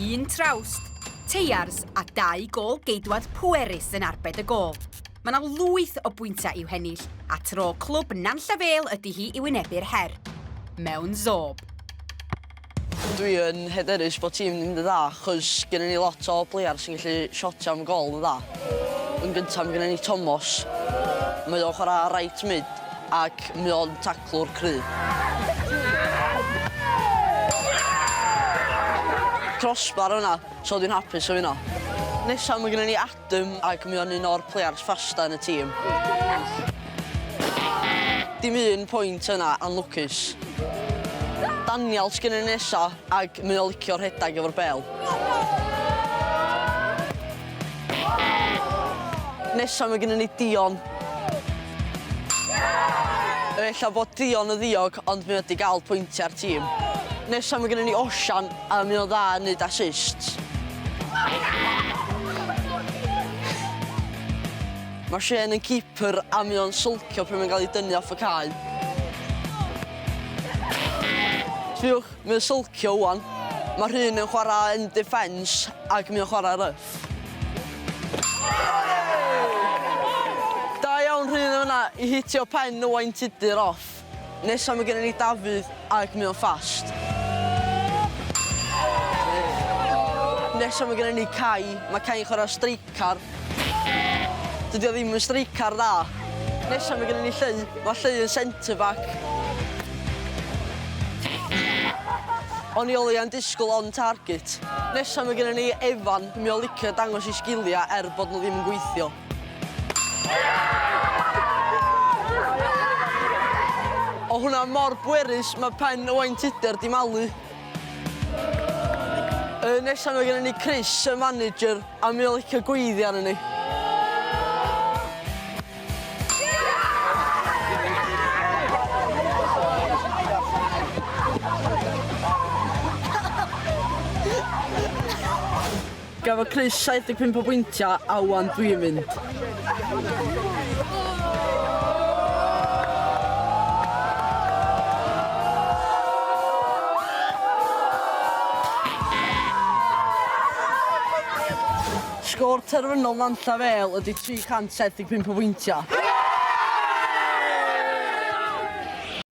Un trawst, teiars a dau gôl geidwad pwerus yn arbed y gôl. Mae 'na lwyth o bwyntiau i'w hennill, a tro clwb Nantlle Vale ydy hi i wynebu'r her. Mewn zob. Dwi yn hyderus bod tîm ni'n mynd yn dda achos gynnon ni lot o players sy'n gallu shotio am gôl yn dda. Yn gynta ma' gynnon ni Tomos, mae o'n chwarae right mid ac mae o'n taclwr cry. Crossbar yna, so dwi'n hapus efo hynna. Nesa ma' gynnon ni Adam ac mae o'n un o'r players ffasta yn y tîm. Dim un pwynt yna, anlwcus. Daniel sgynnon ni nesa ac mae o'n licio rhedag efo'r bêl. Nesa mae gynnon ni Dion. Ella bod Dion yn ddiog ond mae o 'di gael pwyntiau'r tîm. Nesa mae gynnon ni Osian a mae o'n dda yn neud assists. Mae Shane yn keeper a mae o'n sylcio pryd mae'n cael ei dynnu off y cae. Sbiwch, mae o'n sylcio ŵan. Mae Rhun yn chwarae yn defence ac mae o'n chwarae rough. Da iawn Rhun yn fan'na i hitio pen Owain Tudur off. Nesa ma' gynnon ni Dafydd ac mae o'n fast. Nesa ma' gynnon ni Cai, ma' Cai'n chwara streicar. Dydi o ddim yn streicar dda. Nesa ma' gynnon ni Lleu, ma' Lleu yn centre back. O'n i o leia'n disgwl on target. Nesa ma' gynnon ni Efan, mae o'n licio dangos 'i sgilia er bod nhw ddim yn gweithio. O hwnna mor bwerus, ma' pen Owain Tudur 'di malu. Yy nesa ma' gynnon ni Chris y manager a mae o'n licio gweiddi arnon ni. Gafodd Chris 75 o bwyntiau a ŵan dwi'n mynd. Sgôr terfynol Nantlle Vale ydy 375 o bwyntiau.